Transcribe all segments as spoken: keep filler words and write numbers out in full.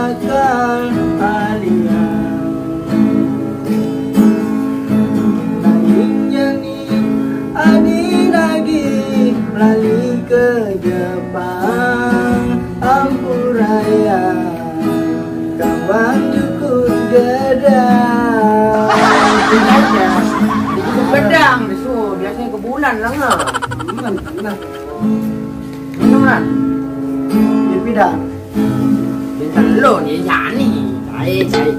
Akal aliyah. Nanging jani adi lagi lali ke Jepang, ampuraya kawan cukup gedang. Cukup gedang, biasanya ke bulan lah, nggak? Bulan, bulan. Minum lah. Dia pindah. Bintang lo ni, yani. Cai, cai.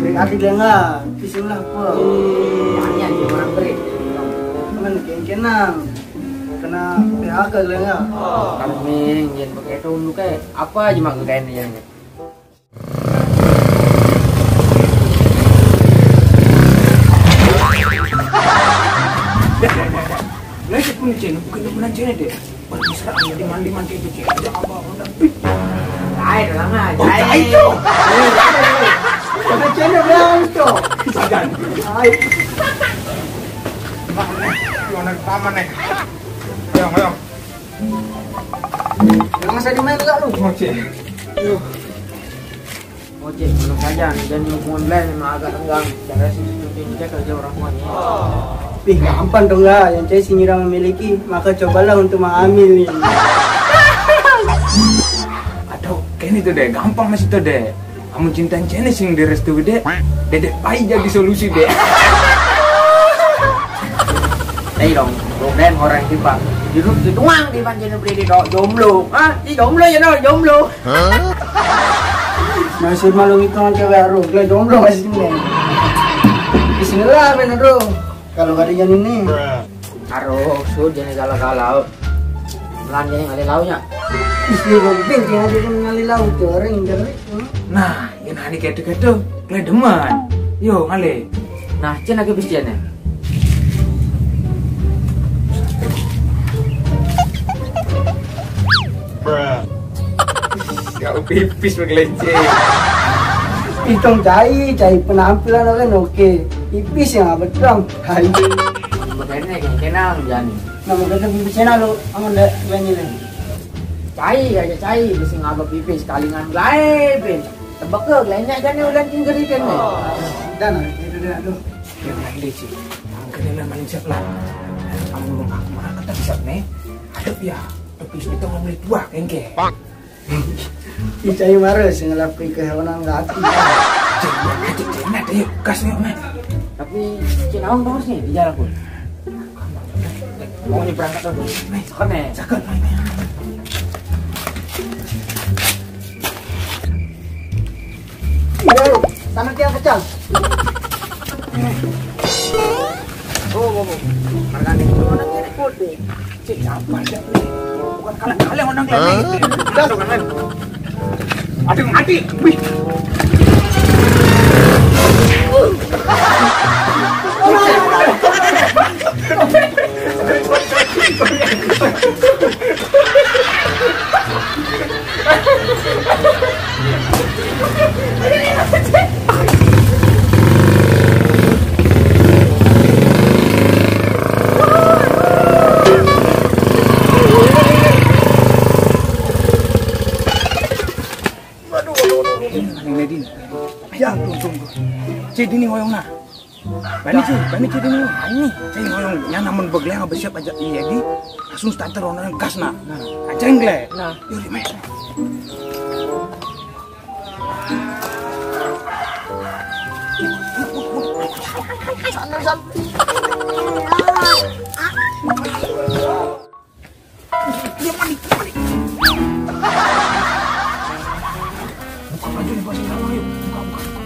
Kering hati dia nggak? Bismillah apa? Yani, yani orang kering. Teman kengkenang. Kena P H K dia nggak? Kami ingin pakai tahun lu kayak apa aja mak kekain dia ni. Lah, si pun cina, bukan temenan cina deh. Bukan mesra, mandi-mandi, mandi itu cina. Ya Allah, udah pik. Lain lah, nggak. Oh, lain. Itu. Sama cina bilang itu. Jangan. Lain. Mana? Mana taman nih? Ayo, ayo. Yang masa di mana lu? Oke. Ojek, menurut saja, dan hubungan lain memang agak renggang. Cara sih kerja orang tuanya. Ih, gampang dong lah, yang cewek sing ira memiliki, maka cobalah untuk mengambil ni. Aduh, kayak itu deh, gampang masih tuh deh. Kamu cinta cene sing direstu deh, dedek pai jadi solusi deh. Hei dong, lu kan orang tiba. Hidup si doang di pancen beri di do-, jomblo. Hah? Si jomblo ya, no, jomblo. Masih malu itu cewek aruh, gue jomblo masih ini. Bismillah, ben aduh. Kalau gak ada yang ini. Aruh, sudah nih galau-galau. Melan jadi ngalih launya. Istri gue bingung aja kan ngalih lau tuh orang yang jerit. Nah, yang hari ketu-ketu, gue demen. Yo, ngalih. Nah, cina ke bisiannya. Gak pipis pakai lenje. Hitung cai, cai penampilan orang oke. Pipis yang apa tuh? Hai. Begini kayak kenang jani. Nama kita pipis channel lu, amun dah gua ini. Cai aja cai, bisa ngapa pipis kalingan lain, pipis. Tebak ke, lainnya aja nih ulan tinggal ikan nih. Dan itu dia tuh. Yang lain deh, Ci. Angkanya lah maling siap lah. Kamu lu ngaku mana kata siap nih? Aduh ya, pipis itu ngambil dua kengke. Ih, cai marah sih ngelapri kehewanan laki. Cek, cek, cek, nah, ayo, gas nih, Mat. Tapi, cek naon terus nih di jalan pun. Mau nih berangkat dulu. Nih, sakit nih. Sakit, nih, nih. Iya, sana tiang kecang. Oh, oh, oh. Harga nih, mana nih, putih. Cik, siapa aja nih? Bukan kalian, kalian orang kalian nih. Udah dong, kalian. Ada yang mati. Wih. Waduh, waduh, waduh, waduh. Ini, ini, ini. Ya, tunggu, tunggu. Cik, ini hoyong nah. Bani, Cik, bani, Cik, ini. Ini. Cik, hoyong, yang namun begeleng, apa siap aja. Iya, di. Langsung starter, orang gas nah. Nah. Aja yang geleng. Nah. Yuk, di, Mas. Sana, sana. Dia mandi, dia mandi. Buka baju nih, pasti kamu, ayo. Buka, buka, buka.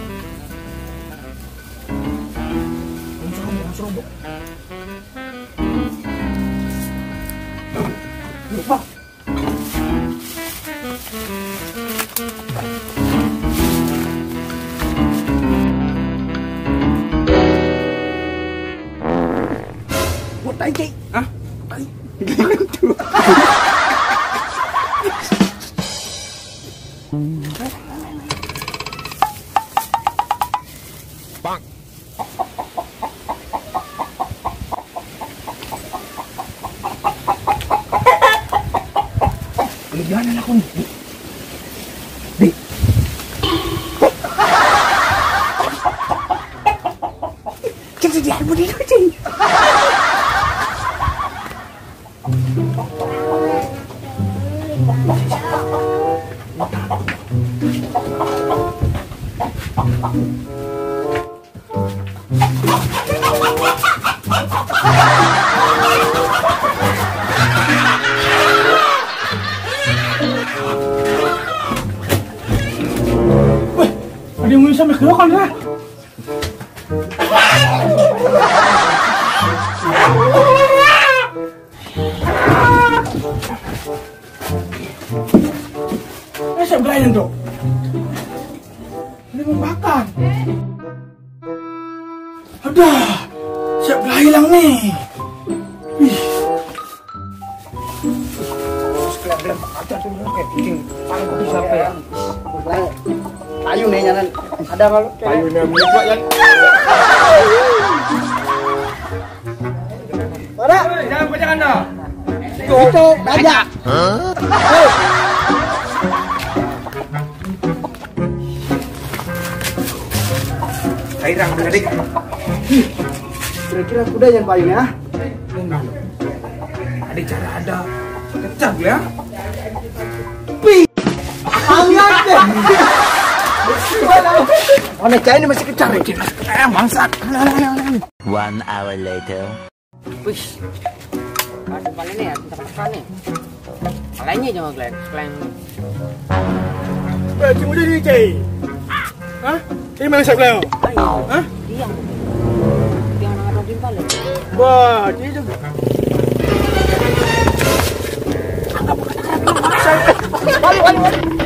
Kamu serobot, kamu serobot. Yuk, Bang. Buat tai, Cik. Hah? Tai. Bang. Lu jangan aku nih. Dik. Weh, ada yang bisa mikir kan ya? Eh, siap gaya, Dok. Ini membakar. Ada. Siap gaya lang nih. Wih. Terus kelihatan ada tuh, kayak bikin paling bagus apa ya? Ayo nih, nyanan. Ada kalau kayak payungnya mutlak ya. Mana? Jangan pecah anda. Itu raja. Hei. Kairang, adik. Kira-kira kuda yang paling ya? Ada cara ada. Kecap ya. Pi. Angkat deh. Mana cai ini masih kejar ya? Eh, bangsat. One hour later. Wih. Aduh, paling ini ya, kita makan nih. Makanya jangan kalian, kalian. Baju udah nih, cai. Hah? Ini mana siap, Leo? Ayo. Hah? Iya. Yang nang ada timpal ya. Wah, dia juga. Balik, balik, balik.